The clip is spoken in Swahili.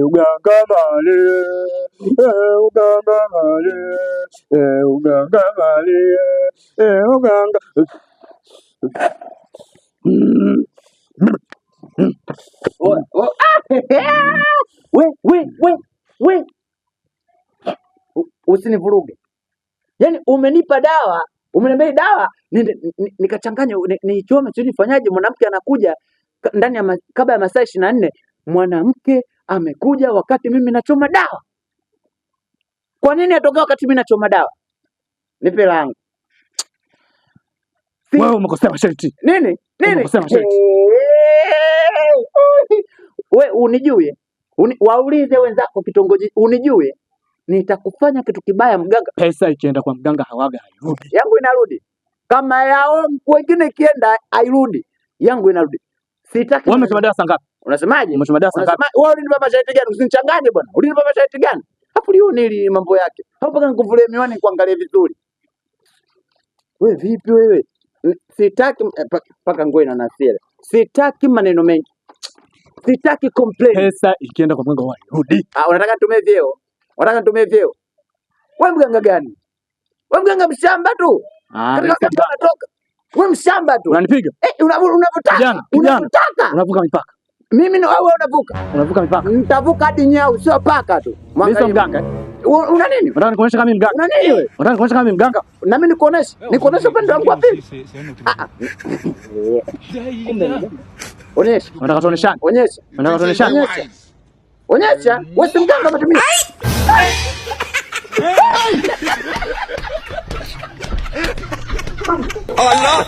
Uganga mali, uganga mali, uganga mali, uganga. We, we, we, we. Usinivuruge. Yaani umenipa dawa, umeniambia dawa nikachanganya nichome sijui nifanyaje, mwanamke anakuja ndani ya kabla ya masaa 24 mwanamke amekuja wakati mimi nachoma dawa. Kwa nini atokea wakati mimi nachoma dawa? Nipe langu. Wewe umekosea masharti. Nini? Nini? Umekosea masharti. We unijue? Waulize wenzako kitongoji, unijue? Nitakufanya kitu kibaya mganga. Pesa ikienda kwa mganga hawaga hairudi. Yangu inarudi. Kama yao wengine ikienda hairudi. Yangu inarudi. Sitaki. Wewe umechoma dawa saa ngapi? Unasemaje? Umechoma dawa saa ngapi? Wewe ulinipa masharti gani? Usinichanganye bwana. Ulinipa masharti gani? Hapo lione hili mambo yake. Hapo mpaka nikuvulie miwani nikuangalie vizuri. Wewe vipi wewe? Sitaki paka nguo ina nasira. Sitaki maneno mengi. Sitaki complain. Pesa ikienda kwa mganga huwa hairudi. Ah, unataka nitumie vyeo? Unataka nitumie vyeo? Wewe mganga gani? Wewe mganga mshamba tu. Ah, Katika unatoka. Wewe mshamba tu. Unanipiga? Unavyotaka. Kijana, kijana. Unavyotaka. Unavuka mipaka. Mimi ni wewe unavuka. Unavuka mipaka. Nitavuka hadi nyau, sio paka tu. Mimi sio mganga. Una nini? Unataka nikuonyeshe kama mimi mganga? Una nini wewe? Unataka nikuonyeshe kama mimi mganga? Na mimi nikuoneshe. Nikuoneshe upande wangu wa pili. Kumbe. Onyesha. Unataka tuoneshane? Onyesha. Unataka tuoneshane? Onyesha. Onyesha. Wewe si mganga umetumia. Allah.